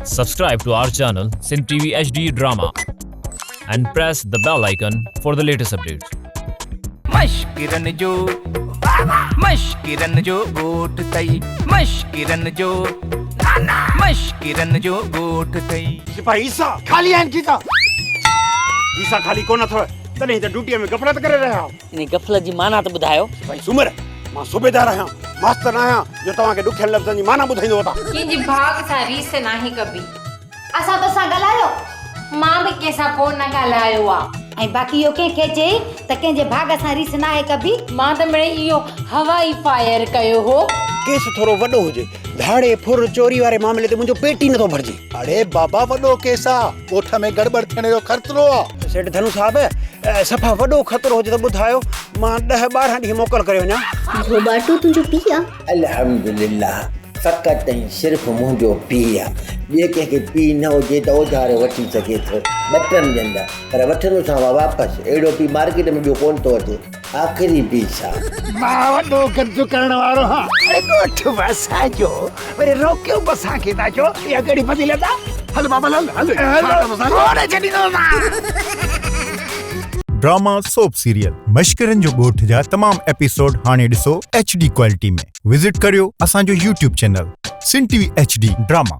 Subscribe to our channel Sindh TV HD Drama and press the bell icon for the latest updates. مشڪرن جو مشڪرن جو ڳوٺ ٿئي مشڪرن جو مشڪرن جو ڳوٺ ٿئي. سپاهي عيسيٰ خالي آهن کيسا. کيسا خالي ڪونه اٿو تڏهن ته ڊيوٽيء ۾ غفلت ڪري رهيا آهيو. انهي غفلت جي معنيٰ ته ٻڌايو. سپاهي سومر، مان صوبيدار آهيان، ماستر نه آهيان جو توهان کي ڏکين لفظن جي معنيٰ ٻڌائيندو وتان. ڪنهن جي ڀاڳ سان ريس ناهي ڪبي. اسان توسان ڳالهايو؟ مان به ڪنهن سان ڪو نه ڳالهايو آ. ۽ باقي اهو ڪنهن کي چئي ته ڪنهن جي ڀاڳ سان ريس ناهي ڪبي. مان ته مڙئي اهو هوائي فائر ڪيو هو. ڪيس ٿورو وڏو هجي. ڌاڙي، ڦر، چوري واري معاملي تي منهنجو پيٽ ئي نٿو ڀرجي. اڙي بابا وڏو ڪيس آ، ڳوٺ ۾ گڙٻڙ ٿيڻ جو خطرو آ. سيٺ ڌنو صاحب، صفا وڏو خطرو هجي ته ٻڌايو، مان ڏهه 12 ڏينهن موڪل ڪري وڃان. گهوٻاٽو تنهنجو پيء آ؟ الحمدلله فقط ۽ صرف منهنجو پيء آ. ٻئي ڪنهن کي پيء نه هجي ته اوڌارو وٺي سگهي ٿو، ٻه ٽن ڏينهن لاء، پر وٺندوسانو واپس. اهڙو پيء مارڪيٽ ۾ ٻيو ڪونه ٿو اچي. آخري پيس آ. مان وڏو گند ڪرڻ وارو هان. اڙي ڳوٺ به اسان جو، وري روڪيو به اسان کي ٿا چئو، اها ڪهڙي فضيلت آ؟ هل بابل هل هل هل ڪونه ڇڏيندوسانء. ڊراما سوپ سيريل مشڪرن جو ڳوٺ جا تمام ايپيسوڊ هاڻي ڏسو ايڇ ڊي ڪوالٽي ۾ وزٽ ڪريو اسان جو YouTube channel Sindh T V H D drama.